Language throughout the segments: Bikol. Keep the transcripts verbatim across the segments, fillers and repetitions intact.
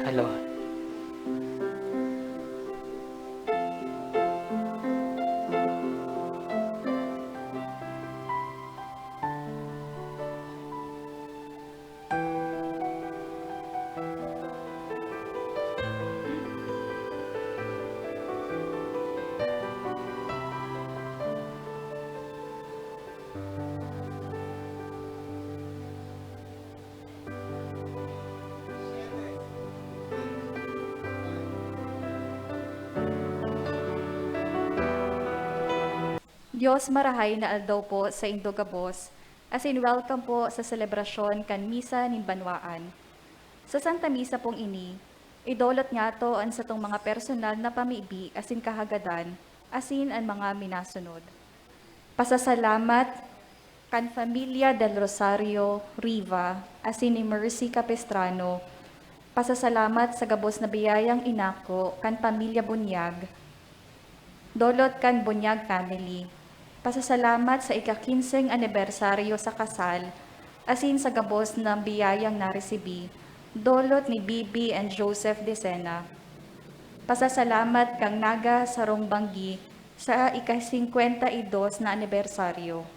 Lord. Dios, marahay na aldaw po saindo gabos, asin welcome po sa selebrasyon kan Misa nin Banwaan. Sa Santa Misa pong ini, idolot ngato an satong mga personal na pamibi asin kahagadan, asin an mga minasunod. Pasasalamat kan Familia Del Rosario Riva asin ni Mercy Capistrano. Pasasalamat sa gabos na biyayang inako kan Pamilya Bunyag, dolot kan Bunyag family. Pasasalamat sa ika-kinseng anibersaryo sa kasal, asin sa gabos na biyayang naresibi, dolot ni Bibi and Joseph Decena. Pasasalamat kan Naga Sarong Banggi sa ika-singkwenta y dos na anibersaryo.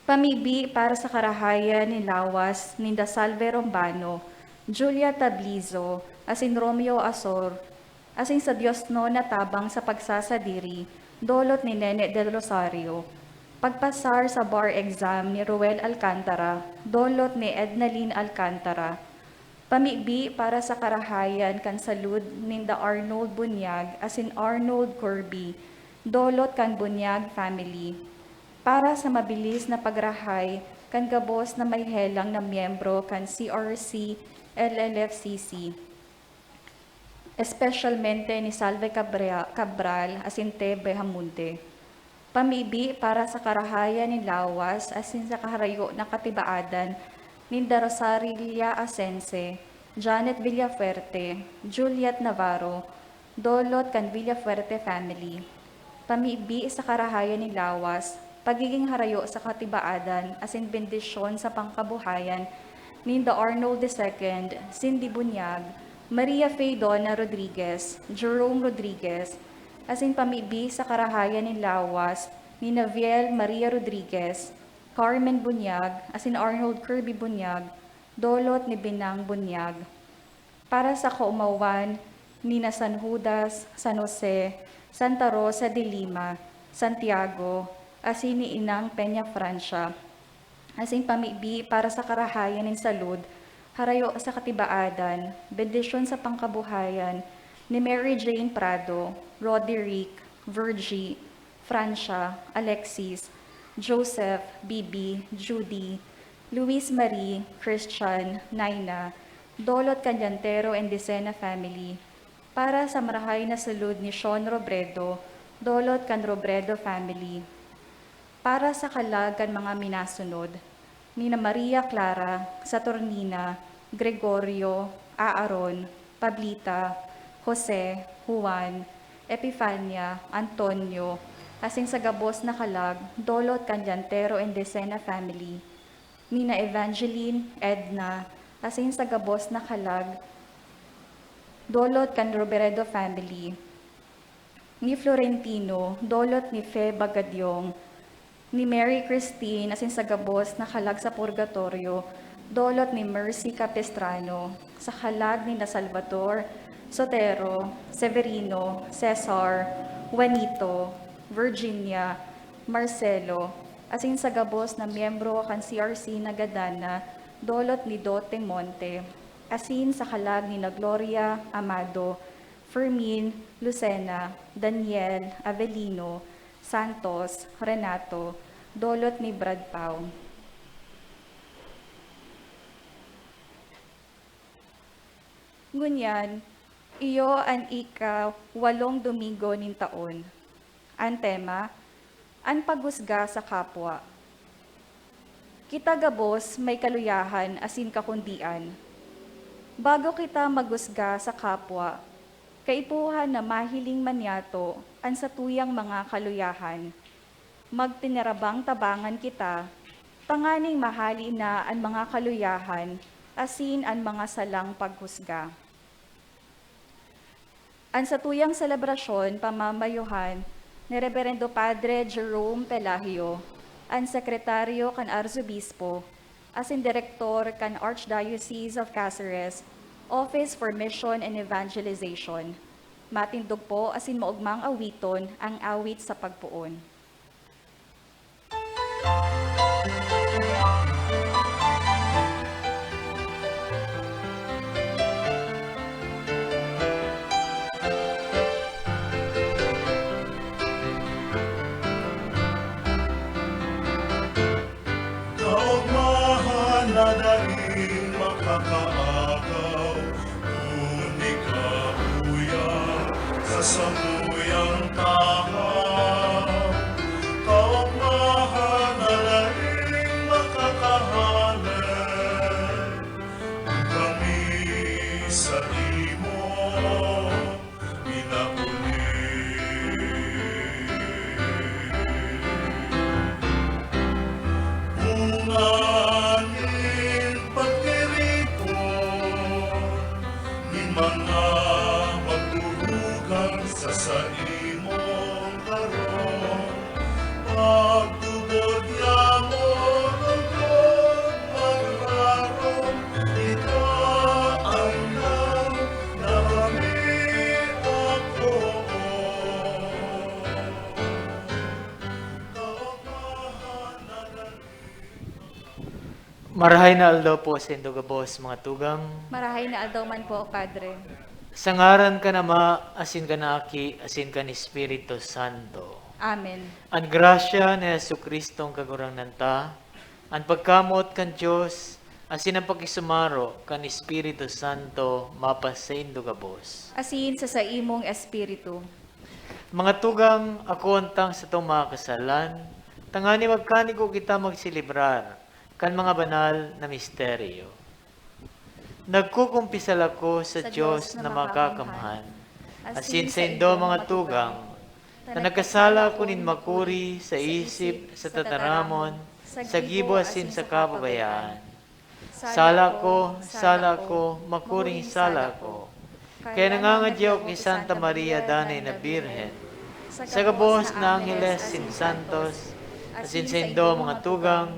Pamibi para sa karahayan nin lawas ninda Salve Rombano, Julia Tablizo, asin Romeo Asor, asin sa diosnon na tabang sa pagsasadiri, dolot ni Nene Del Rosario. Pagpasar sa bar exam ni Roel Alcantara, dolot ni Ednalyn Alcantara. Pamibi para sa karahayan kan salud ninda Arnold Bunyag asin Arnold Kirby, dolot kan Bunyag family. Para sa mabilis na pagrahay kan gabos na may helang na miyembro kan C R C L L F C C, espesyalmente ni Salve Cabrea-, Cabral asin Tebe Hamunde. Pamibi para sa karahayan nin lawas asin sa kaharayo na katibaadan ninda Rosaria Asense, Janet Villafuerte, Juliet Navarro, dolot kan Villafuerte family. Pamibi sa karahayan nin lawas, pagiging harayo sa katibaadan asin bendisyon sa pangkabuhayan ninda Arnold the second, Cindy Bunyag, Maria Faye Donna Rodriguez, Jerome Rodriguez, asin pamibi sa karahayan nin lawas ni Naviel Maria Rodriguez, Carmen Bunyag, asin Arnold Kirby Bunyag, dolot ni Binang Bunyag. Para sa kaomawan ni na San Judas, San Jose, Santa Rosa de Lima, Santiago, asin ni Inang Peña Francia, asin pamibi para sa karahayan nin salud, harayo sa katibaadan, bendisyon sa pangkabuhayan ni Mary Jane Prado, Roderick, Virgie, Francia, Alexis, Joseph, Bibi, Judy, Luis Marie, Christian, Naina, dolot kan Llantero and Decena family, para sa marahay na salud ni Sean Robredo, dolot kan Robredo family. Para sa kalag kan mga minasunod, nina Maria Clara, Saturnina, Gregorio, Aaron, Pablita, Jose, Juan, Epifania, Antonio, asin sa gabos na kalag, dolot kan Llantero and Decena family, nina Evangeline, Edna, asin sa gabos na kalag, dolot kan Robredo family, ni Florentino, dolot ni Fe Bagadyong, ni Mary Christine, asin sa gabos na kalag sa purgatoryo, dolot ni Mercy Capistrano, sa kalag nina Salvador, Sotero, Severino, Cesar, Juanito, Virginia, Marcelo, asin sa gabos na miyembro kan C R C na gadan na, dolot ni Dote Monte, asin sa kalag nina Gloria, Amado, Fermin, Lucena, Daniel, Avelino, Santos, Renato, dolot ni Brad Pau. Ngunyan, iyo an ika-walong Domingo nin taon. An tema, an paghusga sa kapwa. Kita gabos may kaluyahan asin kakundian. Bago kita maghusga sa kapwa, kaipuhan na mahiling man niyato an satuyang mga kaluyahan. Magtinarabang-tabangan kita tanganing mahali na an mga kaluyahan asin an mga salang paghusga. An satuyang selebrasyon pamamayuhan ni Reberendo Padre Jerome Pelagio, an sekretaryo kan Arzobispo asin direktor kan Archdiocese of Caceres Office for Mission and Evangelization. Matindog po asin maogmang awiton ang awit sa pagpoon. Kaogmahan na daing makakaagaw, kun ikaw uya sa samuyang tahaw. Kaogmahan na daing makakahale, kun kami sa imo pinapuli. Bunga nin pagtiripon nin mga magturugang sa saimong harong. Pagtubod niamo lugod magrarom, ika an nagdara mi ako. Marahay na aldaw po saindo gabos, mga tugang. Marahay na aldaw man po, Padre. Sa ngaran kan Ama, asin kan Aki, asin kan Espiritu Santo. Amen. An grasya ni Jesu-Cristong Kagurangnan ta, an pagkamoot kan Dios, asin an pakisumaro kan Espiritu Santo mapasaindo gabos. Asin sa saimong espiritu. Mga tugang, akoon tang satong mga kasalan, tangani magkanigo kita magselebrar kan mga banal na misteryo. Nagkukumpisal ako sa Sa Dios Dios na na makakamhan, makakamhan, asin asin saindo, saindo, mga mga tugang, tugang, na na nagkasala nagkasala ako nin akong makuri sa isip, sa tataramon, sa gibo asin sa kapabayaan. Sala ko, sala ko, makuring sala ko. Kaya nangangadya ako ki Santa Maria, danay na Birhen, sa gabos na angheles asin santos, asin saindo, mga tugang,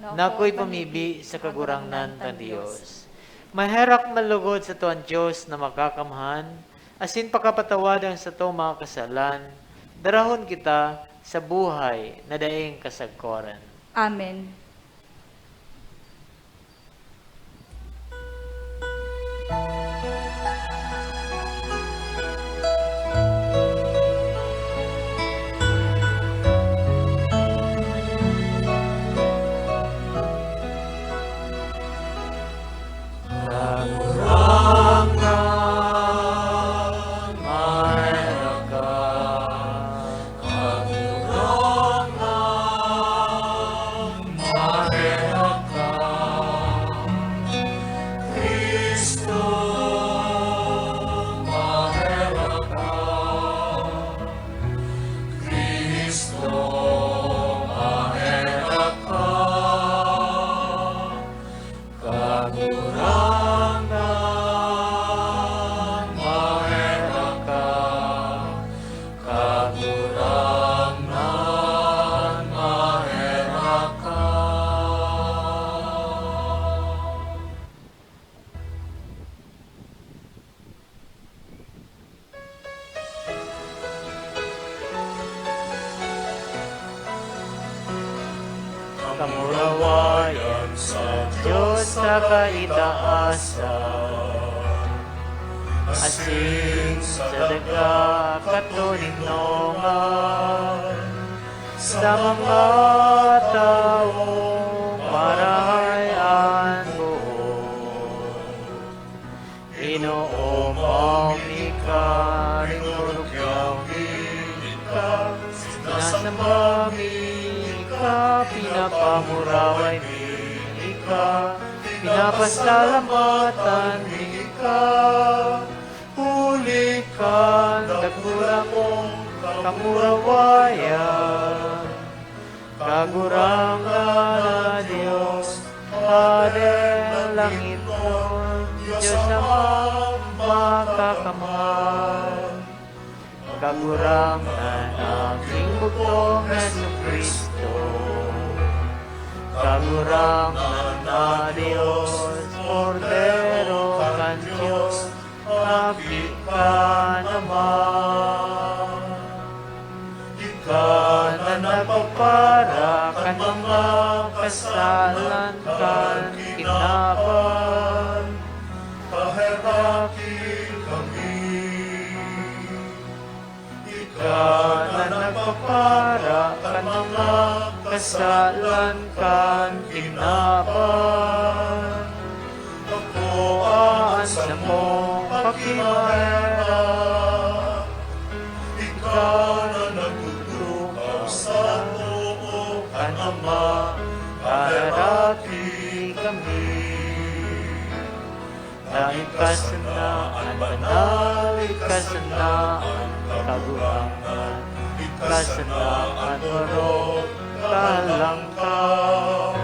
na akoy pamibi sa Kagurangnan tang Dios. Maherak man lugod sato an Dios na makakamhan, asin pakapatawad an satong mga kasalan, darahon kita sa buhay na daing kasagkoran. Amen. Kagurangnan, maherak ka. Kagurangnan, maherak ka. Cristo, maherak ka. Cristo, maherak ka. Kagurangnan, maherak ka. Kagurangnan, maherak ka. Kamurawayan sa Dios sa kaitaasan, asin sa daga katoningtongan, sa mga tawong marahay an boot. Ginoo, mayo mi ika, rinorogyaw mi ika, sinasamba mi ika, pinapamuraway mi ika, pinapasalamatan mi ika, huli kan dakula mong kamurawayan. Kagurangnan na Dios, Pader langitnon, Dios Ama makakamhan, Kagurangnan, aking bugtong Jesu-Cristo, Kagurangnan na Dios, Kordero kan Dios, haki ka naman. Ika na nagpapara kan mga kasalan kan kinaban, paheraki kami. Ika na nagpapara kan mga kasalan kan kinaban, akoa an samong pakimaherak. Ika na nagtutukaw sa too kan Ama, paheraki kami. Na ika sana an banal, ika sana an kagurangnan, ika sana an orog, kalangkaw.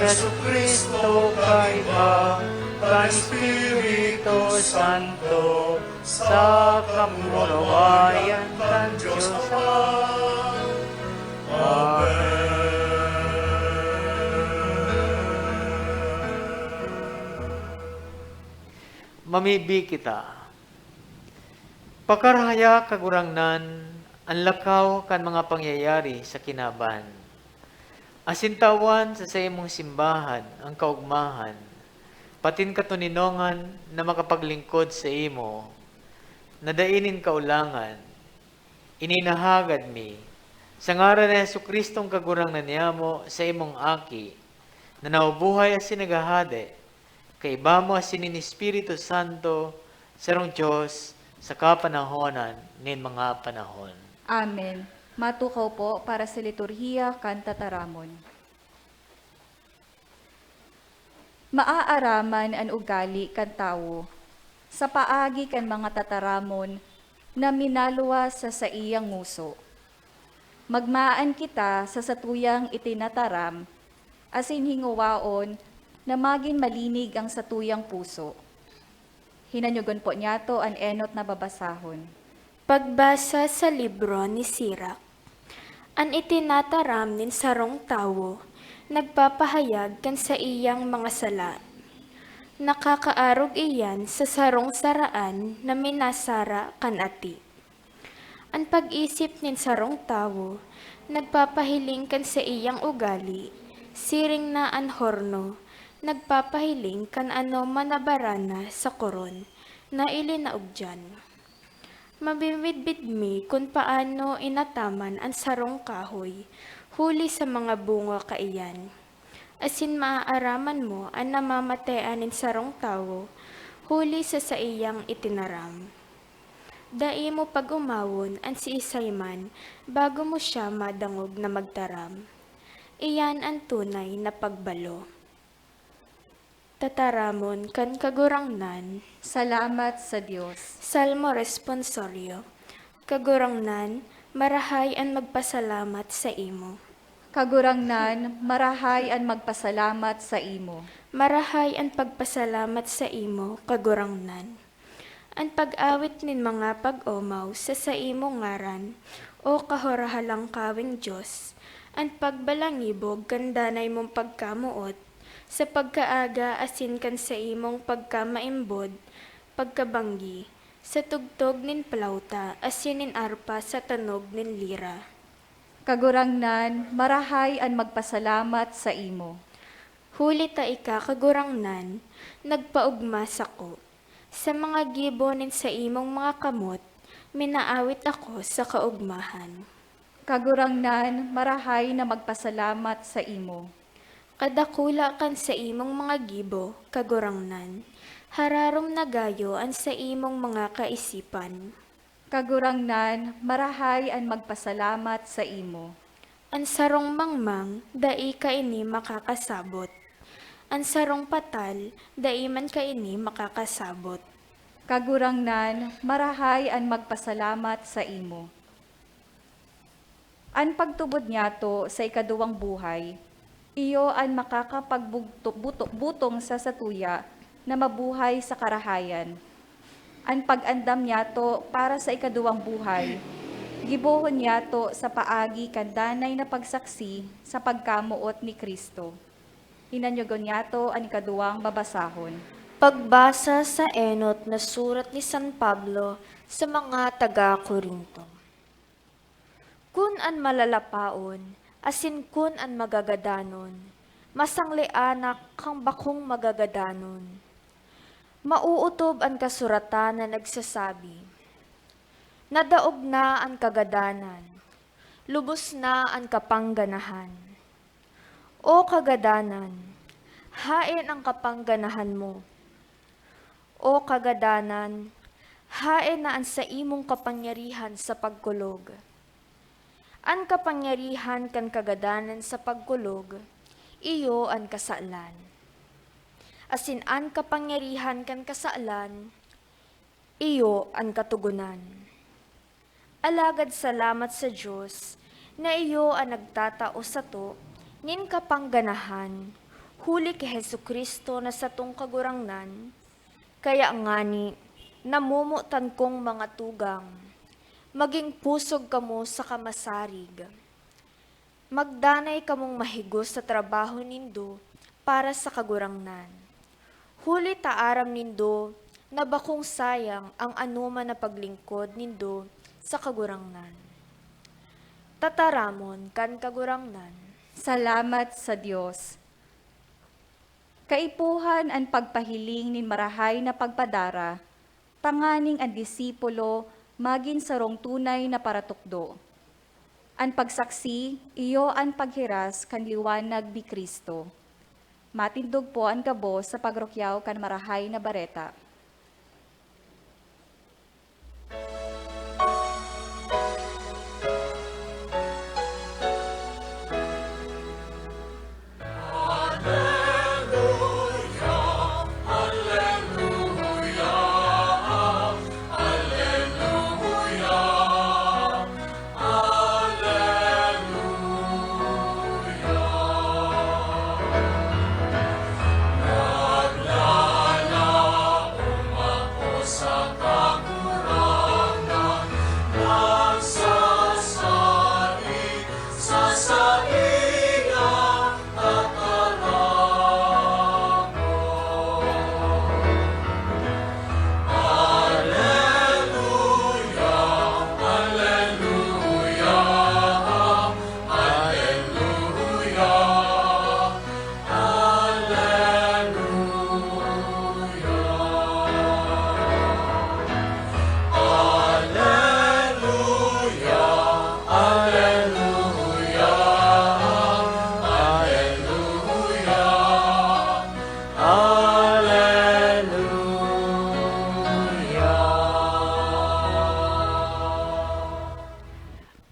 Jesu-Cristo, kaiba kan Espiritu Santo, sa kamurawayan kan Dios Ama. Amen. Mamibi kita. Pakarahaya, Kagurangnan, an lakaw kan mga pangyayari sa kinaban. Asin tawan sa saimong simbahan an kaogmahan, patin katoninongan na makapaglingkod saimo na dai nin kaolangan. Ini nahagad mi sa ngaran ni Jesu-Cristong Kagurangnan niyamo, saimong Aki, na nabubuhay asin naghahade, kaiba mo asin nin Espiritu Santo, sarong Dios, sa kapanahonan nin mga panahon. Amen. Matukaw po para sa liturhiya kan tataramon. Maaaraman an ugali kan tawo sa paagi kan mga tataramon na minaluwas sa saiyang ngoso. Magmaan kita sa satuyang itinataram asin hingowaon na magin malinig ang satuyang puso. Hinanyogon po niyato an enot na babasahon. Pagbasa sa libro ni Sirak. An itinataram nin sarong tawo nagpapahayag kan saiyang mga sala. Nakakaarog iyan sa sarong saraan na minasara kan ati. An pag-isip nin sarong tawo nagpapahiling kan saiyang ugali, siring na an horno nagpapahiling kan anoman na barana sa koron na ilinaog diyan. Mamimidbid mi kun paano inataman an sarong kahoy huli sa mga bunga kaiyan, asin maaaraman mo an namamatean nin sarong tawo huli sa saiyang itinaram. Dai mo pag-omawon an siisay man bago mo siya madangog na magtaram. Iyan an tunay na pagbalo. Tataramon kan Kagurangnan. Salamat sa Dios. Salmo Responsorio. Kagurangnan, marahay an magpasalamat saimo. Kagurangnan, marahay an magpasalamat saimo. Marahay an pagpasalamat saimo, Kagurangnan. An pag-awit nin mga pag-omaw sa saimong ngaran, O Kahorohalangkaweng Dios, an pagbalangibog kan danay mong pagkamoot, sa pagkaaga asin kan saimong pagkamaimbod, pagkabanggi, sa tugtog nin plawta asin nin arpa sa tanog nin lira. Kagurangnan, marahay an magpasalamat saimo. Huli ta ika, Kagurangnan, nagpaogma sako. Sa mga gibo nin saimong mga kamot, minaawit ako sa kaogmahan. Kagurangnan, marahay na magpasalamat saimo. Kadakula kan saimong mga gibo, Kagurangnan, hararom na gayo an saimong mga kaisipan. Kagurangnan, marahay an magpasalamat saimo. An sarong mangmang, dai kaini makakasabot. An sarong patal, dai man kaini makakasabot. Kagurangnan, marahay an magpasalamat saimo. An pagtubod niyato sa ikaduwang buhay, iyo an makakapagbugto-, buto-, butong sa satuya na mabuhay sa karahayan. An pag-andam niyato para sa ikaduwang buhay, gibohon niyato sa paagi kan danay na pagsaksi sa pagkamoot ni Cristo. Hinanyogon niyato an ikaduwang babasahon. Pagbasa sa enot na surat ni San Pablo sa mga taga-Corinto. Kun an malalapaon asin kun an magagadanon masangleanak kan bakong magagadanon, mauotob an kasuratan na nagsasabi, "Nadaog na an kagadanan, lubos na an kapangganahan." O kagadanan, haen an kapangganahan mo? O kagadanan, haen na an saimong kapangyarihan sa pagkulog? An kapangyarihan kan kagadanan sa pagkulog, iyo an kasalan. Asin an kapangyarihan kan kasalan, iyo an katogonan. Alagad salamat sa Dios na iyo an nagtatao sato nin kapangganahan, huli ki Jesu-Cristo na satong Kagurangnan. Kaya ngani, namomotan kong mga tugang, magin pusog kamo saka masarig. Magdanay kamong mahigos sa trabaho nindo para sa Kagurangnan, huli ta aram nindo na bakong sayang an anoman na paglingkod nindo sa Kagurangnan. Tataramon kan Kagurangnan. Salamat sa Dios. Kaipuhan an pagpahiling nin marahay na pagpadara, tanganing an disipulo magin sarong tunay na paratukdo. An pagsaksi, iyo an paghiras kan liwanag ni Cristo. Matindog po an gabos sa pagrukyaw kan Marahay na Bareta.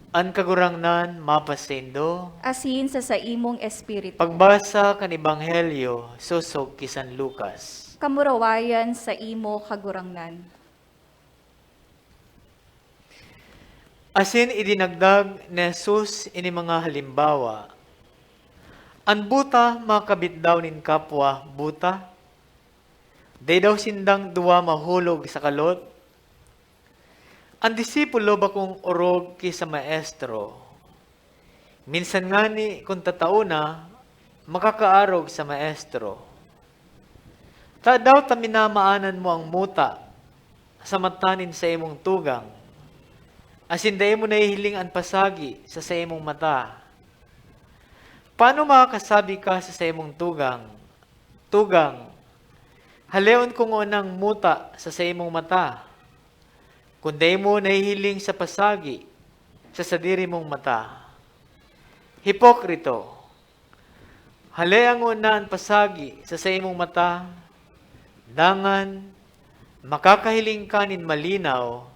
An Kagurangnan mapasaindo. Asin sa saimong espiritu. Pagbasa kan Ebanghelyo sosog ki San Lucas. Kamurawayan sa imo, Kagurangnan. Asin idinagdag ni Jesus ini mga halimbawa, "An buta makabit daw nin kapwa buta? Dai daw sindang duwa mahulog sa kalot? An disipulo bakong orog ki sa maestro. Minsan ngani, kun tatao na, makakaarog sa maestro. Tadaw ta minamaanan mo an muta sa mata nin saimong tugang, asin dai mo nahihiling an pasagi sa saimong mata? Paano makakasabi ka sa saimong tugang, 'Tugang, haleon ko ngunang muta sa saimong mata,' kun dai mo nahihiling sa pasagi sa sadiri mong mata? Hipokrito! Halea nguna an pasagi sa saimong mata, dangan makakahiling ka nin malinaw,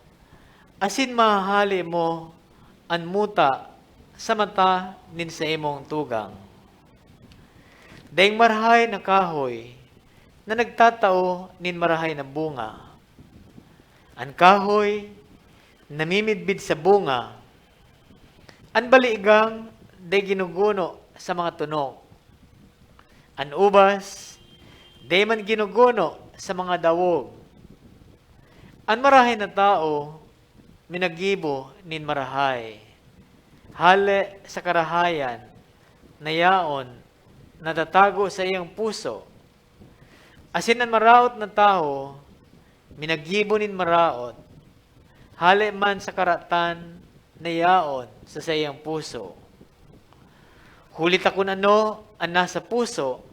asin mahahale mo an muta sa mata nin saimong tugang. Daing marahay na kahoy na nagtatao nin marahay na bunga. An kahoy namimidbid sa bunga. An baligang dai ginuguno sa mga tunok. An ubas dai man ginuguno sa mga dawog. An marahay na tawo minagibo nin marahay, hale sa karahayan na yaon natatago sa iyang puso. Asin an maraot na tawo minagibo nin maraot, hale man sa karatan na yaon sa saiyang puso. Huli ta kun ano an nasa puso,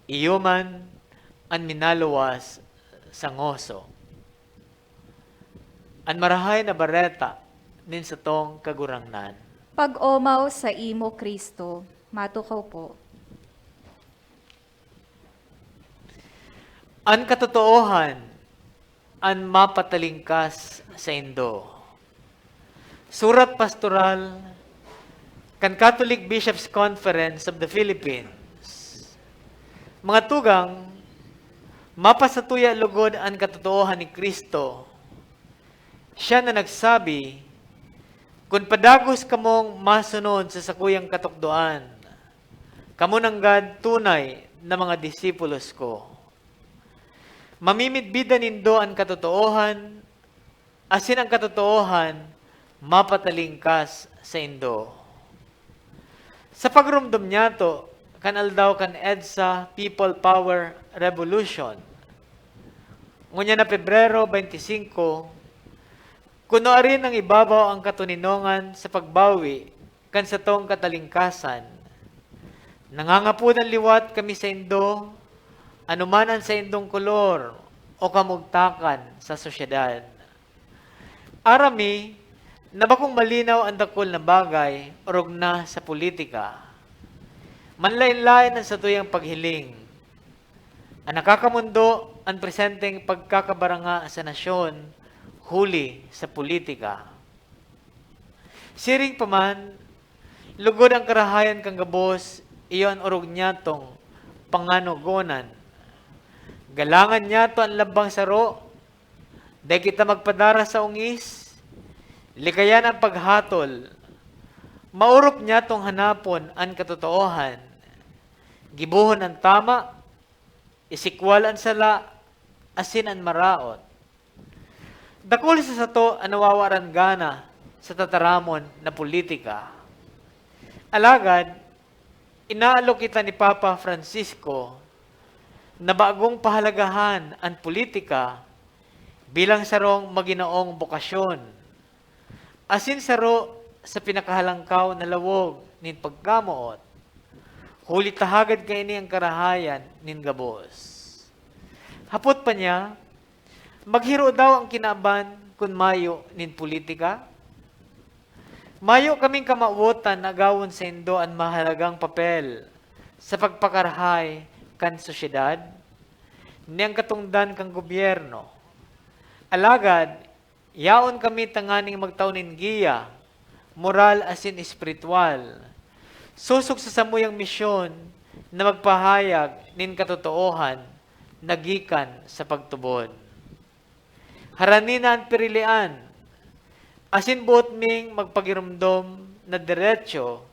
iyo man an minaluwas sa ngoso. An Marahay na Bareta nin satong Kagurangnan. Pag-omaw saimo, Cristo. Matukaw po. An katotoohan an mapatalingkas saindo. Surat Pastoral kan Catholic Bishops' Conference of the Philippines. Mga tugang, mapasatuya lugod an katotoohan ni Cristo. Siya na nagsabi, "Kun padagos kamong masunod sa sakuyang katukdoan, kamo nanggad tunay na mga disipulos ko. Mamimidbidan nindo an katotoohan, asin an katotoohan mapatalingkas saindo." Sa pagromdom niyato kan aldaw kan EDSA People Power Revolution, ngunyan na Pebrero twenty-five, kuno arin ang ibabaw ang katoninongan sa pagbawi kan satong katalingkasan. Nangangapod an liwat kami saindo, anuman an saindong kolor o kamugtakan sa sosyedad. Aram mi na bakong malinaw an dakul na bagay orog na sa politika. Manlaen-laen an satuyang paghiling. An nakakamondo an presenteng pagkakabaranga sa nasyon huli sa politika. Siring pa man, lugod an karahayan kan gabos, iyo an orog niyatong panganogonan. Galangan niyato an lambang saro, dai kita magpadara sa ongis, likayan an paghatol. Maorop niyatong hanapon an katotoohan, gibohon an tama, isikwal an sala, asin an maraot. Dakul sa sato an nawawaran gana sa tataramon na politika. Alagad, inaalok kita ni Papa Francisco na bagong pahalagahan an politika bilang sarong maginoong bokasyon, asin saro sa pinakahalangkaw na lawog nin pagkamoot, huli ta hagad kaini an karahayan nin gabos. Hapot pa niya, "Maghiro daw an kinaban kun mayo nin politika?" Mayo kaming kamawotan na agawon saindo an mahalagang papel sa pagpakarahay kan sosyedad, ni an katongdan kan gobyerno. Alagad, yaon kami tanganing magtao nin giya, moral asin espiritual, sosog sa samuyang misyon na magpahayag nin katotoohan na gikan sa pagtubod. Harani na an pirilian, asin boot ming magpagiromdom na derecho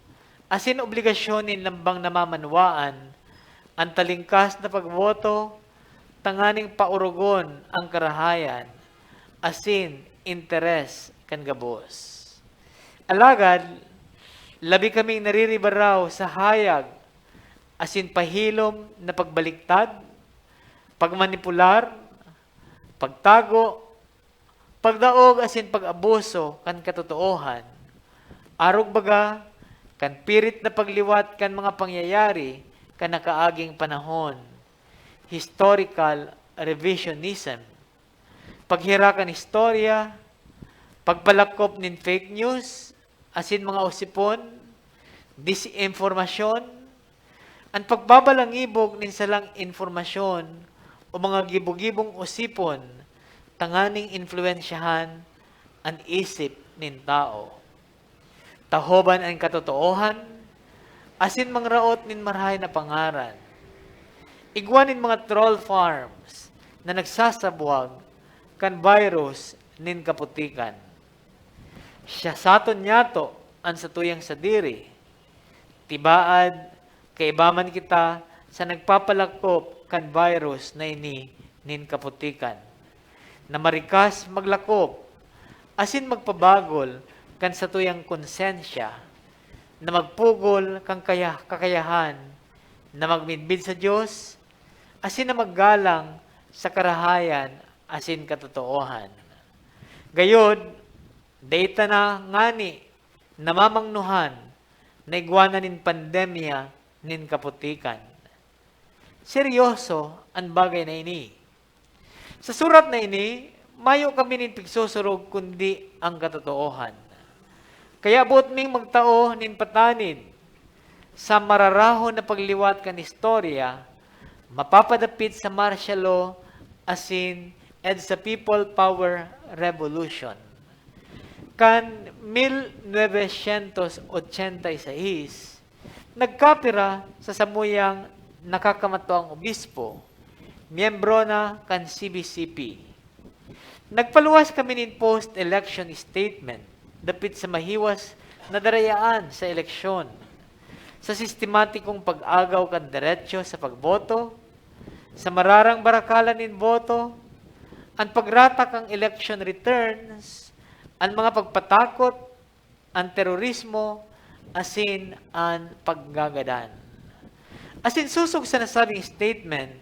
asin obligasyon nin lambang namamanwaan an talingkas na pagboto tanganing paorogon an karahayan asin interes kan gabos. Alagad, labi kaming nariribaraw sa hayag asin pahilom na pagbaliktad, pagmanipular, pagtago, pagdaog asin pag-abuso kan katotoohan, arog baga kan pirit na pagliwat kan mga pangyayari kan nakaaging panahon, historical revisionism, paghira kan istorya, pagpalakop nin fake news, asin mga osipon, disinformasyon, an pagbabalangibog nin salang impormasyon o mga gibo-gibong osipon tanganing impluwensyahan an isip nin tawo. Tahoban an katotoohan, asin mangraot nin marahay na pangaran. Igwa nin mga troll farms na nagsasabwag kan virus nin kaputikan. Siyasaton niyato an satuyang sadiri. Tibaad, kaiba man kita sa nagpapalakop kan virus na ini nin kaputikan. na marikas maglakop asin magpabagol kan satuyang konsensya, na magpugol kan kaya-, kakayahan na magmidbid sa Dios asin na maggalang sa karahayan asin katotoohan. Gayod, dai ta na ngani namamangnohan na igwa na nin pandemya nin kaputikan. Seryoso an bagay na ini. Sa surat na ini, mayo kami nin pigsusurog kundi ang katotoohan. Kaya boot ming magtao nin patanid sa mararahon na pagliwat kan istorya, mapapadapit sa martial law asin EDSA People Power Revolution. Kan mil novecientos ochenta y seis, nagkapira sa samuyang nakakamatuang obispo, miyembro na kan C B C P. Nagpaluwas kami nin post-election statement dapit sa mahiwas na darayaan sa eleksyon, sa sistematikong pag-agaw kan deretsyo sa pagboto, sa mararang barakalan nin boto, an pagratak kan election returns, an mga pagpatakot, an terorismo, asin an paggagadan. Asin sosog sa nasabing statement,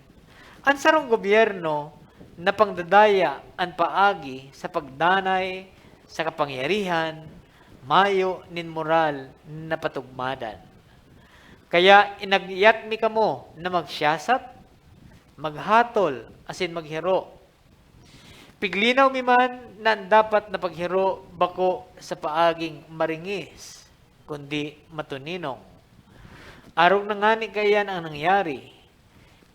an sarong gobyerno na pangdadaya an paagi sa pagdanay sa kapangyarihan, mayo nin moral na patugmadan. Kaya inagyat mi kamo na magsiyasat, maghatol, asin maghiro. Piglinaw mi man na an dapat na paghiro bako sa paaging maringis, kundi matuninong. Arog na ngani kaiyan ang nangyari.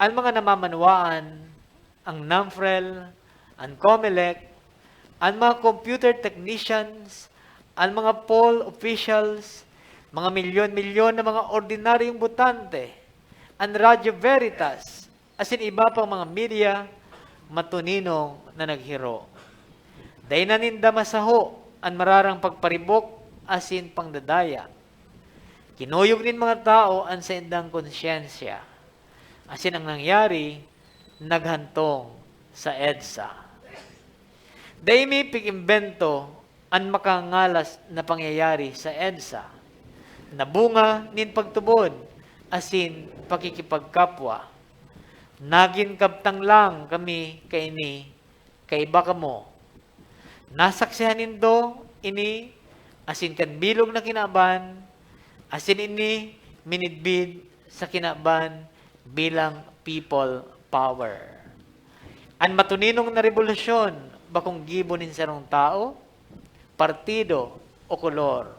An mga namamanwaan, ang NAMFREL, an COMELEC, an mga computer technicians, an mga poll officials, mga milyon-milyon na mga ordinaryong botante, an Radyo Veritas, asin iba pang mga media, matuninong na naghiro. Dai na ninda masaho an mararang pagparibok asin pangdadaya. Kinuyog nin mga tawo an saindang konsyensya, asin ang nangyari, naghantong sa EDSA. Dai mi pig-imbento an makangalas na pangyayari sa EDSA, na bunga nin pagtubod asin pakikipagkapwa. Nagin kabtang lang kami kaini kaiba kamo. Nasaksihan nindo ini asin kan bilog na kinaban, asin ini minidbid sa kinaban bilang people power. An matuninong na rebolusyon bakong gibo nin sarong tawo, partido, o kolor.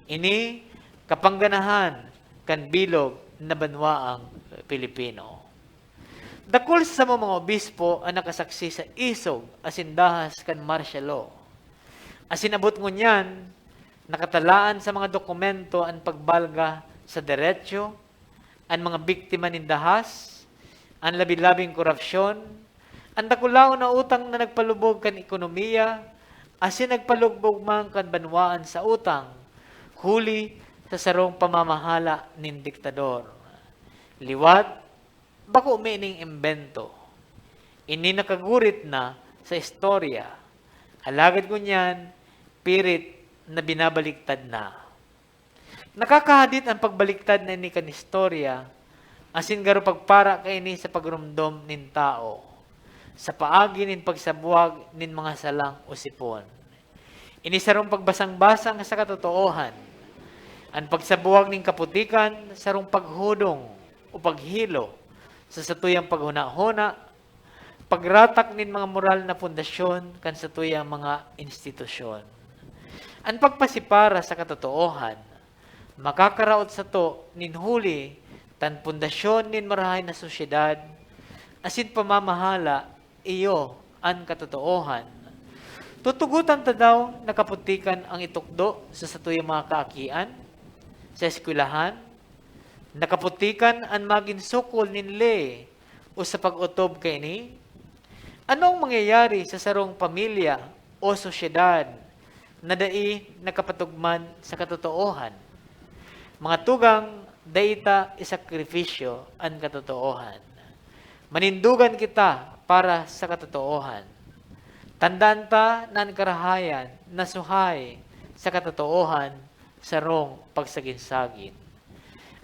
Ini kapangganahan kan bilog na banwaang Pilipino. Dakul sa samong mga obispo an nakasaksi sa isog asin dahas kan martial law. Asin abot ngunyan, nakatalaan sa mga dokumento an pagbalga sa deretsyo, an mga biktima nin dahas, an labi-labing korapsyon, an dakulaon na utang na nagpalubog kan ekonomiya, asin nagpalugbog man kan banwaan sa utang, huli sa sarong pamamahala nin diktador. Liwat, bako mi ining imbento. Ini nakagurit na sa istorya. Alagad ngunyan, pirit na binabaliktad na. Nakakahadit an pagbaliktad na ini kan istorya, asin garo pagpara kaini sa pagromdom nin tawo, sa paagi nin pagsabwag nin mga salang osipon. Ini sarong pagbasang-basang sa katotoohan. An pagsabuwag nin kaputikan, sarong paghudong o paghilo sa satuyang paghunahuna, pagratak nin mga moral na pundasyon kan satuyang mga institusyon. An pagpasipara sa katotoohan, makakaraot sato nin huli tan pundasyon nin marahay na sosyedad asin pamamahala, iyo an katotoohan. Tutugotan ta daw na kaputikan ang itukdo sa satuyang mga kaakian, sa eskwelahan? Na kaputikan an magin sukol nin ley o sa pag-otob kaini? Ano ang mangyayari sa sarong pamilya o sosyedad na dai nakapatugman sa katotoohan? Mga tugang, dai ta isakripisyo an katotoohan. Manindogan kita para sa katotoohan. Tandaan ta na an karahayan na suhay sa katotoohan, sarong pagsagin-sagin.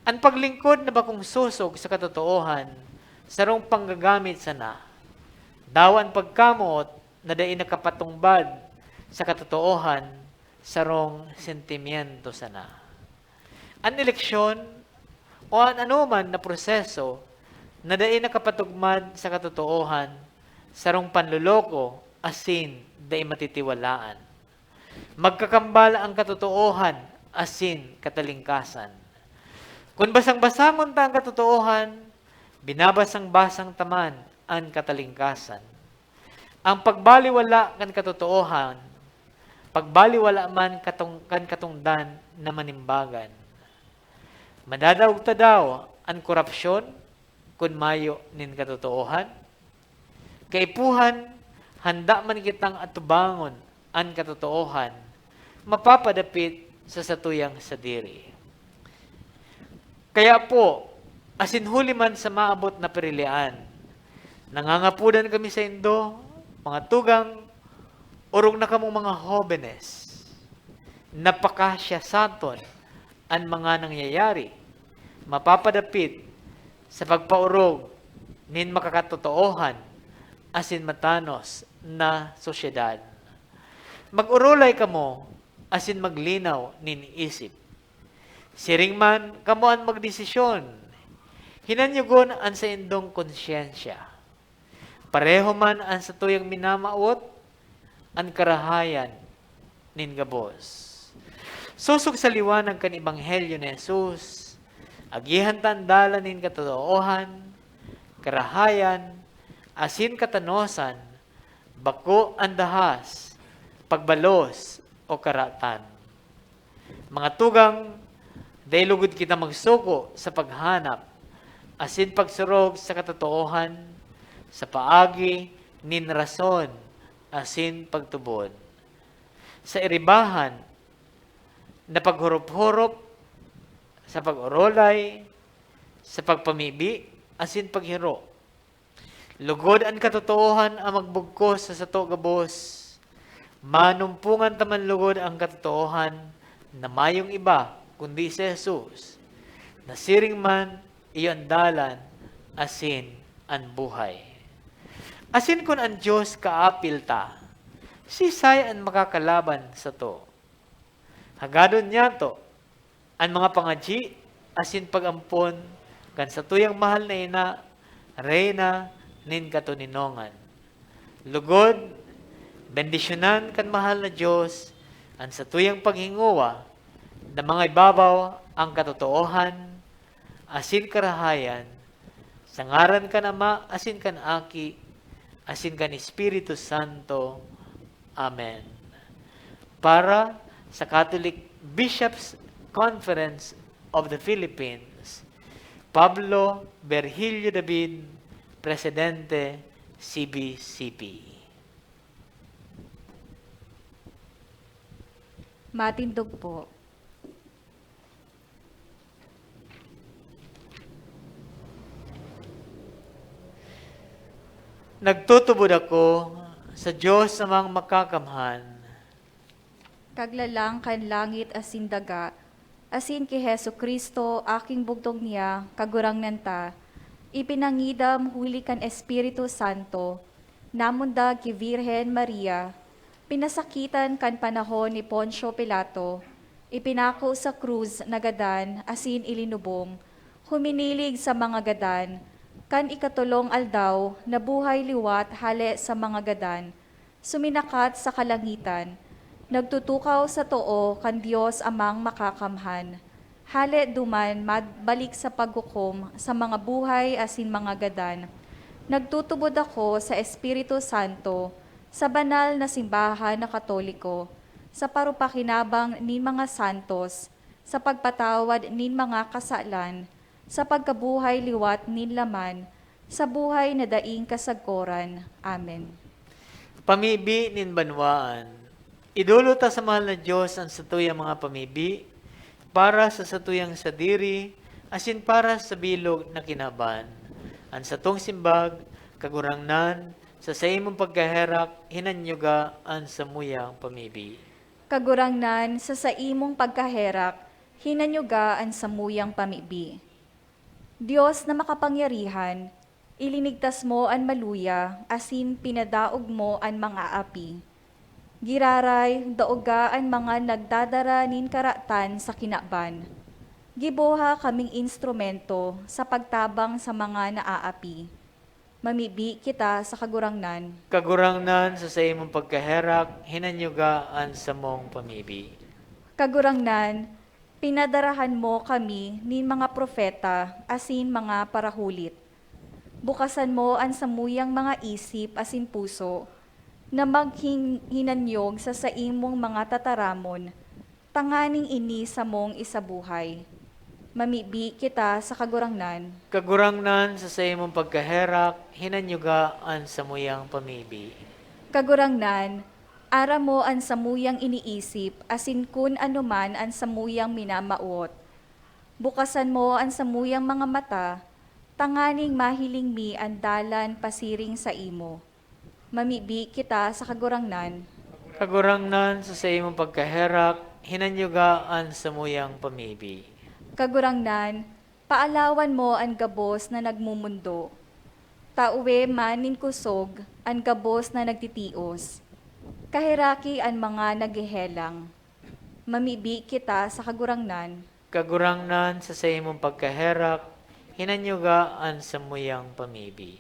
An paglingkod na bakong sosog sa katotoohan, sarong panggagamit sana. Dawa an pagkamoot na dai nakapatungpad sa katotoohan, sarong sentimiento sana. An eleksyon o an anoman na proseso na dai nakapatugmad sa katotoohan, sarong panloloko asin dai matitiwalaan. Magkakambal an katotoohan asin katalingkasan. Kun basang-basangon ta an katotoohan, binabasang-basang ta man an katalingkasan. Ang pagbaliwala kan katotoohan, pagbaliwala man katong-, kan katongdan na manimbagan. Madadaog ta daw an korapsyon kun mayo nin katotoohan? Kaipuhan, handa man kitang atubangon an katotoohan, mapapadapit sa satuyang sadiri. Kaya po, asin huli man sa maabot na pirilian, nangangapodan kami saindo, mga tugang, orog na kamong mga hobenes, napakasya saton an mga nangyayari, mapapadapit sa pagpaorog nin makakatotoohan asin matanos na sosyedad. Mag-orolay kamo asin maglinaw nin isip. Siring man, kamo an magdesisyon. Hinanyogon an saindong konsyensya. Pareho man an satuyang minamawot, an karahayan nin gabos. Sosog sa liwanag kan Ebanghelyo ni Jesus, agihan ta an dalan nin katotoohan, karahayan, asin katanosan, bako an dahas, pagbalos, o karatan. Mga tugang, dai lugod kita magsuko sa paghanap asin pagsurog sa katotoohan sa paagi nin rason asin pagtubod. Sa iribahan na paghorop-horop, sa pag-orolay, sa pagpamibi, asin paghiro. Lugod an katotoohan an magbugkos sa sato gabos. Manumpongan ta man lugod an katotoohan na mayong iba kundi si Jesus, na siring man, iyo an dalan asin an buhay. Asin kun an Dios kaapil ta, siisay an makakalaban sato? Hagadon niyato an mga pangadyi asin pag-ampon kan satuyang mahal na ina, Reyna nin katoninongan. Lugod, bendisyonan kan mahal na Dios an satuyang paghingowa na mangibabaw an katotoohan asin karahayan sa ngaran kan Ama asin kan Aki asin kan Espiritu Santo. Amen. Para sa Catholic Bishops' Conference of the Philippines, Pablo Virgilio David, Presidente, C B C P. Matindog po. Nagtutubod ako sa Dios Amang Makakamhan. Kaglalang kan langit asin daga, asin ki Jesu-Cristo, aking bugtong niya, Kagurangnan ta, ipinangidam huli kan Espiritu Santo, namundag ki Virgen Maria, pinasakitan kan panahon ni Poncio Pilato, ipinako sa krus na gadan asin ilinubong, huminilig sa mga gadan, kan ikatolong aldaw nabuhay liwat hale sa mga gadan, suminakat sa kalangitan, nagtutukaw sa too kan Dios Amang Makakamhan. Hale duman magbalik sa paghukom sa mga buhay asin mga gadan. Nagtutubod ako sa Espiritu Santo, sa banal na simbahan na Katoliko, sa parupakinabang nin mga santos, sa pagpatawad nin mga kasalan, sa pagkabuhay liwat nin laman, sa buhay na daing kasagkoran. Amen. Pamibi nin banwaan. Idolo ta sa mahal na Dios an satuyang mga pamibi, para sa satuyang sadiri, asin para sa bilog na kinaban. An satong simbag, Kagurangnan, Sa saimong pagkaherak, hinanyuga an samuyang pamibi. Kagurangnan, sa saimong pagkaherak, hinanyuga an samuyang pamibi. Dios na makapangyarihan, ilinigtas mo an maluya asin pinadaog mo an mangaapi. Giraray, daoga an mga nagdadara nin karatan sa kinaban. Giboha kaming instrumento sa pagtabang sa mga naaapi. Mamibi kita sa Kagurangnan. Kagurangnan, sa saimong pagkaherak, hinanyuga an samong pamibi. Kagurangnan, pinadarahan mo kami nin mga propeta asin mga parahulit. Bukasan mo an samuyang mga isip asin puso na maghin-, hinanyog sa saimong mga tataramon, tanganing ini samong isabuhay. Mamibi kita sa Kagurangnan. Kagurangnan, sa saimong pagkaherak, hinanyuga an samuyang pamibi. Kagurangnan, aram mo an samuyang iniisip asin kun ano man an samuyang minamawot. Bukasan mo an samuyang mga mata, tanganing mahiling mi an dalan pasiring saimo. Mamibi kita sa Kagurangnan. Kagurangnan, sa saimong pagkaherak, hinanyuga an samuyang pamibi. Kagurangnan, paalawan mo an gabos na nagmumundo. Tawe man nin kusog an gabos na nagtitios. Kaheraki an mga naghehelang. Mamibi kita sa Kagurangnan. Kagurangnan, sa saimong pagkaherak, hinanyuga an samuyang pamibi.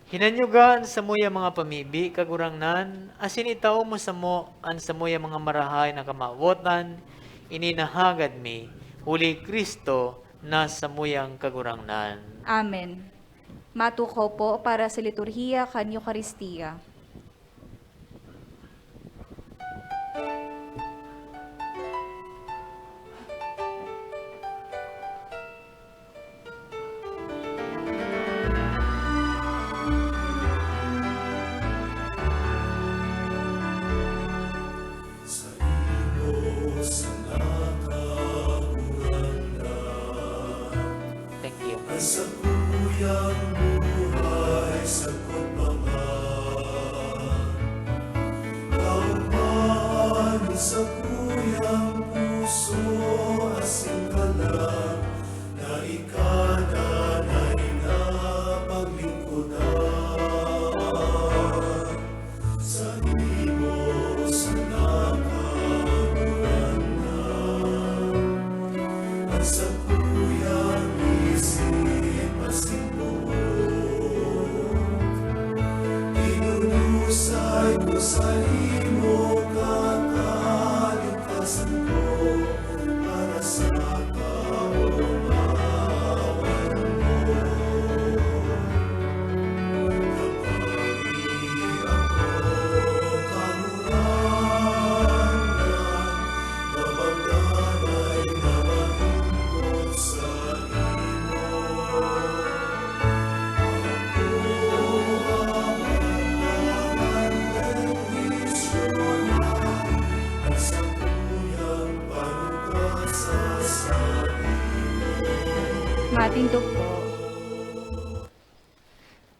Hinanyuga an samuyang mga pamibi, Kagurangnan, asin itao mo samo an samuyang mga marahay na kamawotan, ini na hagad mi, huli Cristo na samuyang Kagurangnan. Amen. Matukaw po para sa liturhiya kan Eukaristia. Thank you. Ang sakuyang buhay, sakot pa man. Kaugmahan ni sakuyang puso, asin kalag, na ika danay na paglingkodan. Sa imo sana, Kagurangnan, an sakuyang isip asin buot, idudusay ko sa imo, kakalikasan ko, para sa kaomawan mo. Matindog po.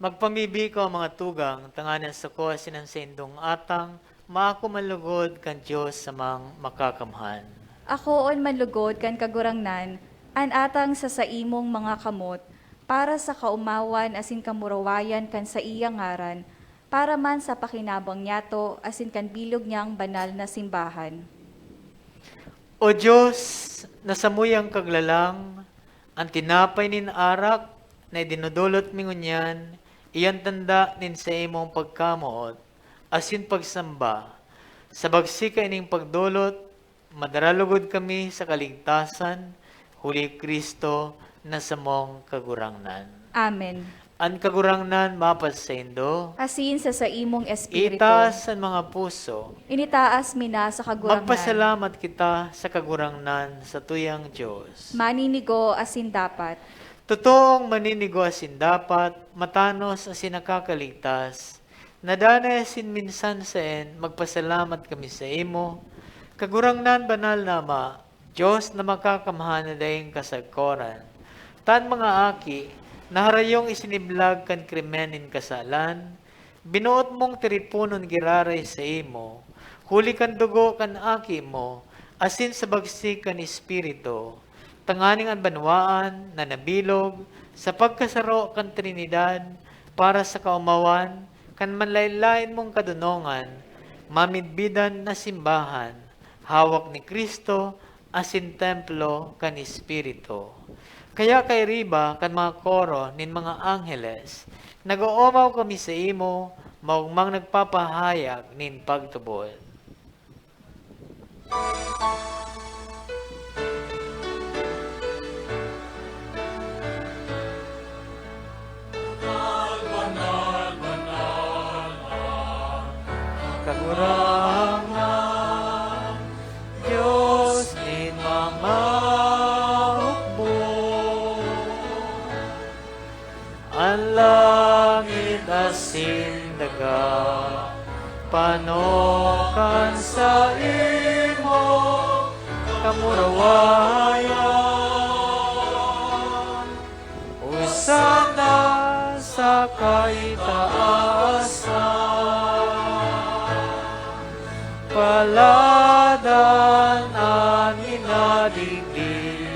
Magpamibi ko, mga tugang, tanganing sako asin an saindong atang maako man logod kan Dios Amang Makakamhan. Akoon man logod kan Kagurangnan an atang sa saimong mga kamot, para sa kaomawan asin kamurawayan kan saiyang ngaran, para man sa pakinabang niyato asin kan bilog niyang banal na simbahan. O Dios, na samuyang kaglalang, an tinapay nin arak na idinodolot mi ngunyan, iyan tanda nin saimong pagkamoot asin pagsamba. Sa bagsi kaining pagdolot, madara logod kami sa kaligtasan, huli Cristo na samong Kagurangnan. Amen. An Kagurangnan mapasaindo. Asin sa saimong espiritu. Itaas an mga puso. Initaas mi na sa Kagurangnan. Magpasalamat kita sa Kagurangnan, satuyang Dios. Maninigo asin dapat. Totoong maninigo asin dapat, matanos asin nakakaligtas, na danay asin minsan saen magpasalamat kami saimo, Kagurangnan, Banal na Ama, Dios na Makakamhan na daing kasagkoran. Ta an mga aki, na harayong isiniblag kan krimen nin kasalan, binoot mong tiriponon giraray saimo, huli kan dugo kan Aki mo, asin sa bagsik kan Espiritu, tanganing an banwaan na nabilog sa pagkasaro kan Trinidad para sa kaomawan kan manlaen-laen mong kadonongan, mamidbidan na simbahan, hawak ni Cristo asin templo kan Espiritu. Kaya kairiba kan mga koro nin mga angheles, nag-oomaw kami saimo, maogmang nagpapahayag nin pagtubod. Banal, banal, banal ang Kagurangnan, Dios nin mga hukbo. An langit asin daga panokan saimo kamurawayan. Hosana sa kaitaasan. Paladan an minadigdi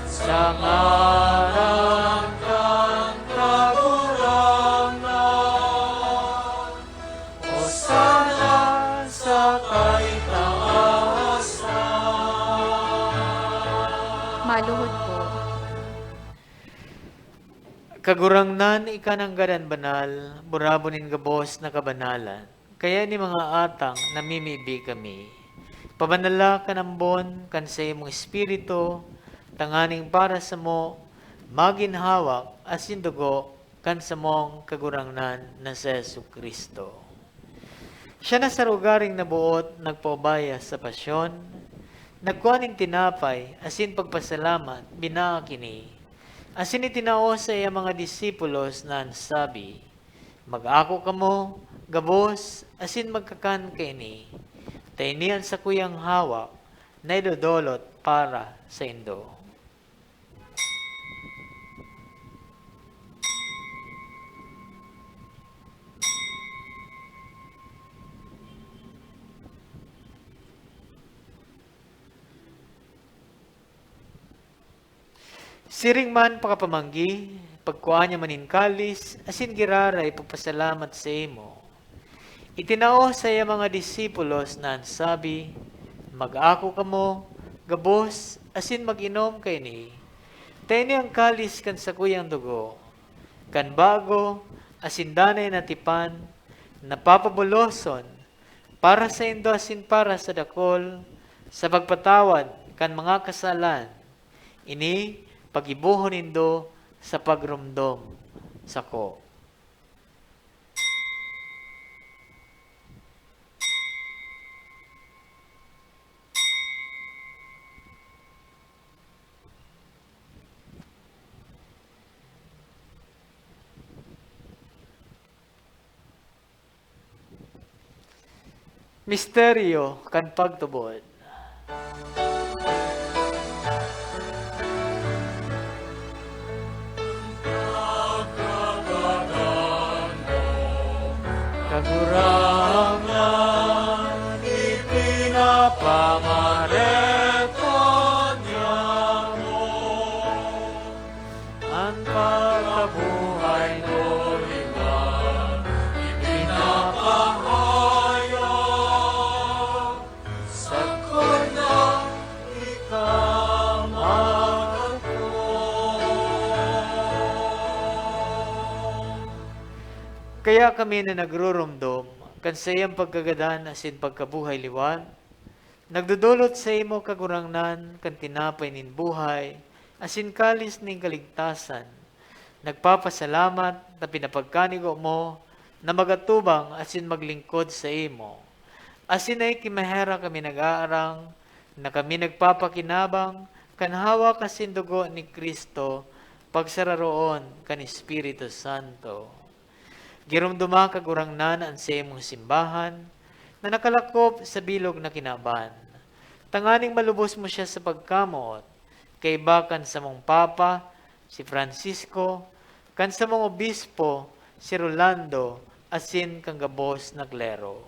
sa ngaran kan Kagurangnan. Hosana sa kaitaasan. Maluhod po. Kagurangnan, ika nanggad an banal, burabon nin gabos na kabanalan. Kaya ini mga atang namimibi kami. Pabanala kan ambon kan saimong Espiritu, tanganing para samo magin hawak asin dugo kan samong Kagurangnan na si Jesu-Cristo. Siya na sa lugaring naboot nagpaubaya sa pasyon, nagkua nin tinapay asin pagpasalamat, binaak ini, asin itinao sa iya mga disipulos na an sabi, "Mag-ako kamo gabos asin magkakan kaini, ta ini an sakuyang hawak na idodolot para saindo." Siring man pakapamanggi, pagkua niya man nin kalis, asin giraray pagpasalamat saimo. Itinao sa iya mga disipulos na an sabi, "Mag-ako kamo gabos asin mag-inom kaini, ta ini an kalis kan sakuyang dugo, kan bago asin danay na tipan, na papabuloson para saindo asin para sa dakul, sa pagpatawad kan mga kasalan. Ini paggibohon nindo sa pagromdom sako." Misteryo kan pagtubod. Kagurangnan, ipinapangarepo niamo. An pagkabuhay mo liwat ipinapahayag, sagkod na ika magtong. Kaya kami na nagruromdom kan saiyang pagkagadan asin pagkabuhay liwat, nagdodolot saimo, Kagurangnan, kan tinapay nin buhay asin kalis nin kaligtasan. Nagpapasalamat ta pinapagkanigo mo na mag-atubang asin maglingkod saimo. Asin ay ki maherak kami nag-aarang na kami nagpapakinabang kan hawak asin dugo ni Cristo, pagsararoon kan Espiritu Santo. Giromdoma, Kagurangnan, an saimong simbahan na nakalakop sa bilog na kinaban, tanganing malubos mo siya sa pagkamoot, kaiba kan samong Papa, si Francisco, kan samong obispo, si Rolando, asin kan gabos na klero.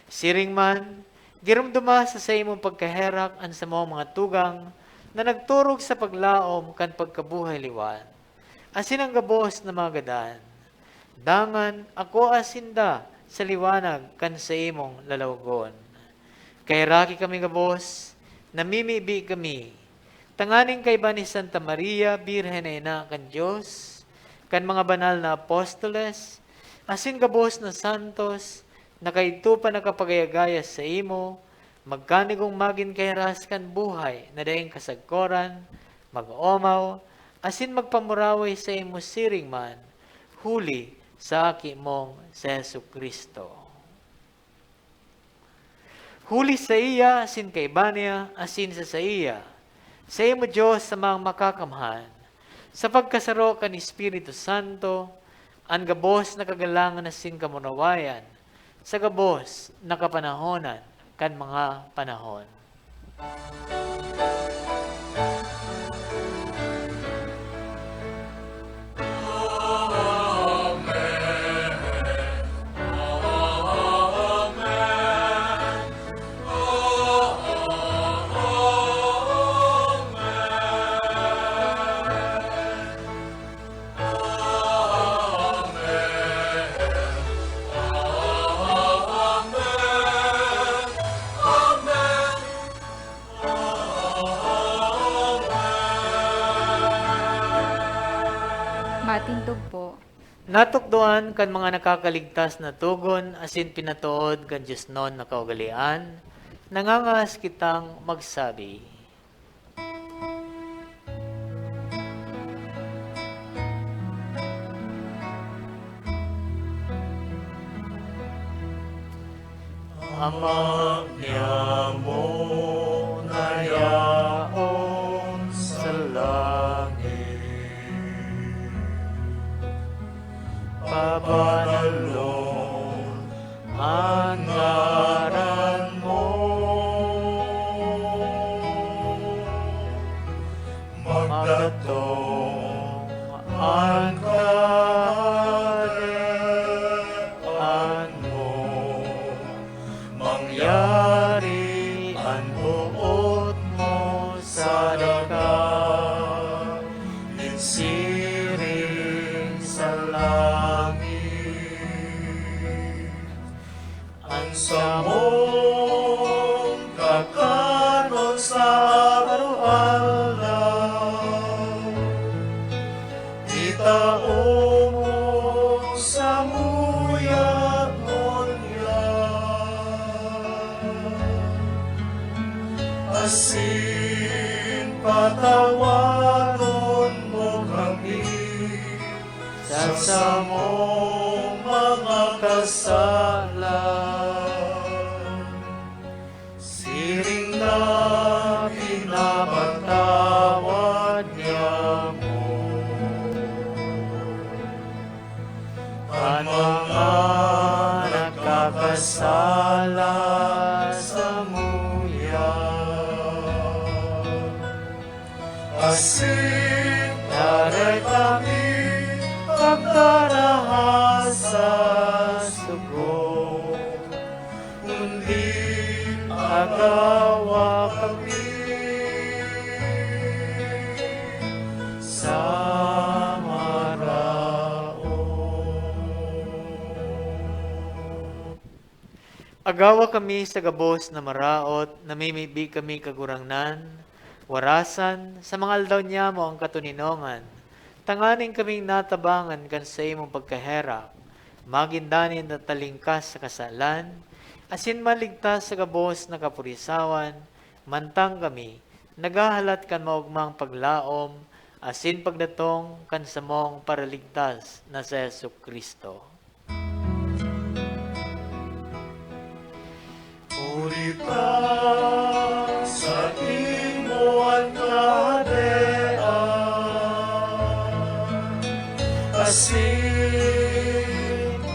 Siring man, giromdoma sa saimong pagkaherak an samong mga tugang na nagturog sa paglaom kan pagkabuhay liwat, asin an gabos na mga gadan. Dangan akoa sinda sa liwanag kan saimong lalawagon. Kaheraki kami gabos, namimibi kami, tanganing kaiba ni Santa Maria, Birhen na Ina kan Dios, kan mga banal na apostoles, asin gabos na santos, na kaidto pa nakapagayagaya saimo, magkanigong magin kahiras kan buhay na daing kasagkoran, mag-omaw, asin magpamuraway saimo siring man, huli sa Aki mong si Jesu-Cristo. Huli saiya, asin kaiba niya, asin sa saiya, saimo, Dios, Amang Makakamhan, sa pagkasaro kan Espiritu Santo, an gabos na kagalangan asin kamurawayan, sa gabos na kapanahonan kan mga panahon. Matindog po. Natukdoan kan mga nakakaligtas na togon asin pinatood kan diosnon na kaugalean, nangangahas kitang magsabi. Ama niamo na yaon sa langit, pabanalon an ngaran mo, magdatong an kahadean mo, mangyari an boot mo sa daga, nin siring sa langit. An samong kakanon sa aroaldaw, itao mo samuya ngunyan, asin patawaron mo kami sa samong mga kasalan, siring na pinapatawad niamo an mga nagkakasala samuya. Asin dai kami pagdaraha sa sugo, kundi agawa kami sa maraot. Agawa kami sa gabos na maraot, namimibi kami, Kagurangnan, warasan, sa mga aldaw niyamo an katoninongan, tanganing kaming natabangan kan saimong pagkaherak, magin danay na talingkas sa kasalan, asin maligtas sa gabos na kapurisawan, mantang kami naghahalat kan maogmang paglaom asin pagdatong kan samong Paraligtas na si Jesu-Cristo. Huli ta saimo an kahadean, asin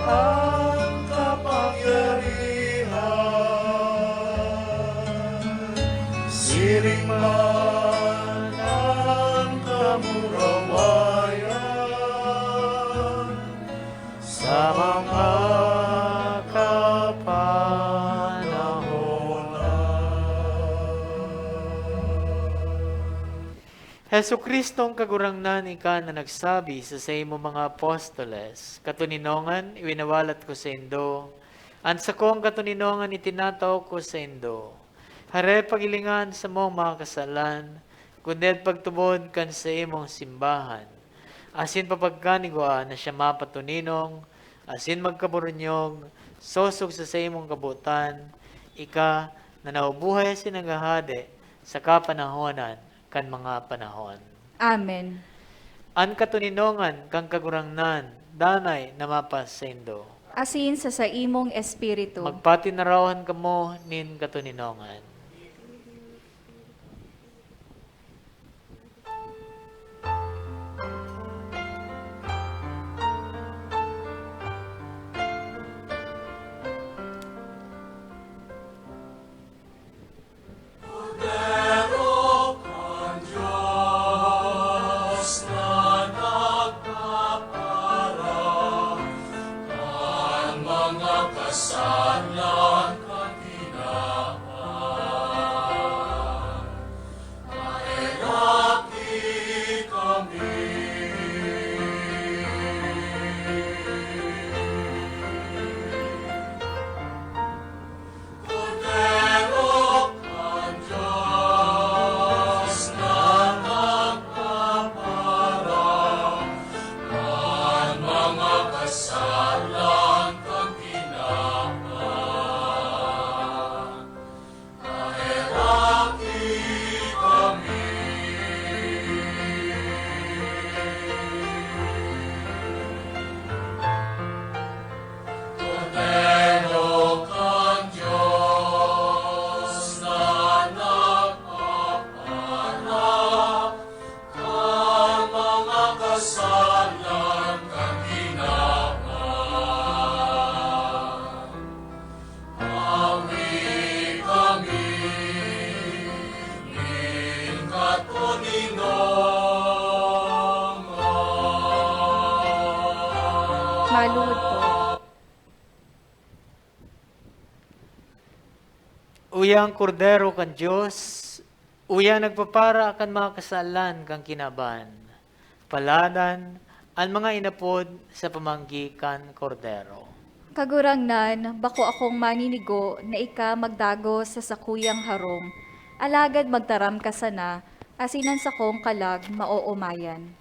an kapangyarihan, siring man an kamurawayan, Jesu-Cristong Kagurangnan, ika na nagsabi sa saimong mga apostoles, "Katoninongan, iwinawalat ko saindo, an sakong katoninongan itinatao ko saindo." Hare paghilinga an samong mga kasalan, kundi pagtubod kan saimong simbahan, asin papagkanigwaa na siya mapatoninong asin magkaburunyog, sosog sa saimong kabotan, ika na nabubuhay asin naghahade sa kapanahonan kan mga panahon. Amen. An katoninongan kan Kagurangnan danay na mapasaindo. Asin sa saimong espiritu. Magpatinarawan kamo nin katoninongan. Maluhod po. Uya an Kordero kan Dios, uya nagpapara kan mga kasalan kan kinaban. Paladan an mga inapod sa pamanggi kan Kordero. Kagurangnan, bako akong maninigo na ika magdagos sa sakuyang harong, alagad magtaram ka sana, asin an sakong kalag maoomayan.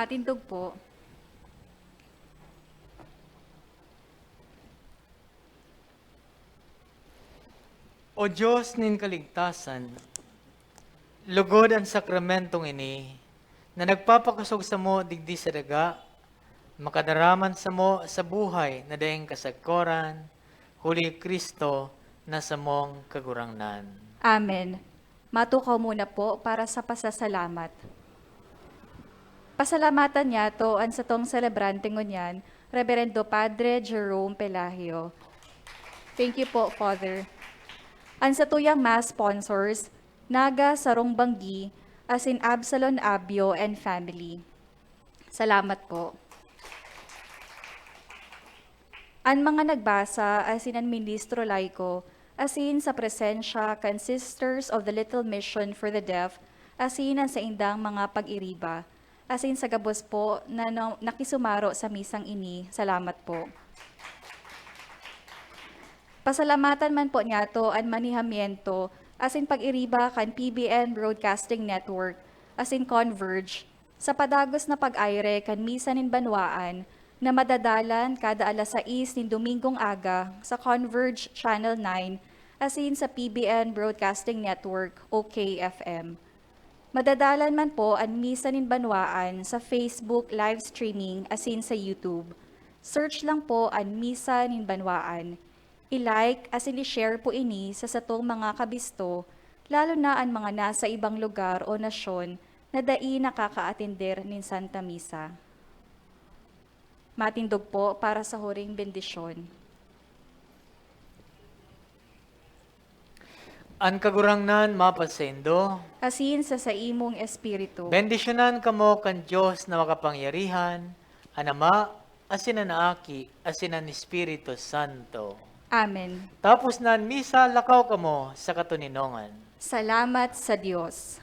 Matindog po. O Diyos nin kaligtasan, lugod an sakramentong ini na nagpapakosog samo digdi sa daga, makadaraman samo sa buhay na daing kasagkoran, huli Cristo na samong Kagurangnan. Amen. Matukaw muna po para sa pasasalamat. Pasalamatan niyato an satong selebrante ngunyan, Reverendo Padre Jerome Pelagio. Thank you po, Father. An satuyang Mass sponsors, Naga Sarong Banggi, asin Absalon Abio and family. Salamat po. An mga nagbasa asin an ministro laiko, asin sa presensya kan Sisters of the Little Mission for the Deaf, asin an saindang mga pag-iriba, asin sa gabos po na no-, nakisumaro sa misang ini, salamat po. Pasalamatan man po niyato an manihamiento asin pag-iriba kan P B N Broadcasting Network asin Converge sa padagos na pag-aire kan Misa nin Banwaan na madadalan kada alas sais nin Domingong aga sa Converge Channel nine asin sa P B N Broadcasting Network o K F M. Madadalan man po an Misa nin Banwaan sa Facebook live streaming asin sa YouTube. Search lang po an Misa nin Banwaan. I-like asin i-share po ini sa satong mga kabisto, lalo na an mga nasa ibang lugar o nasyon na dai nakakaatender nin Santa Misa. Matindog po para sa huring bendisyon. An Kagurangnan mapasaindo. Asin sa saimong espiritu. Bendisyonan kamo kan Dios na makapangyarihan, an Ama, asin an Aki, asin an Espiritu Santo. Amen. Tapos na an misa, lakaw kamo sa katoninongan. Salamat sa Dios.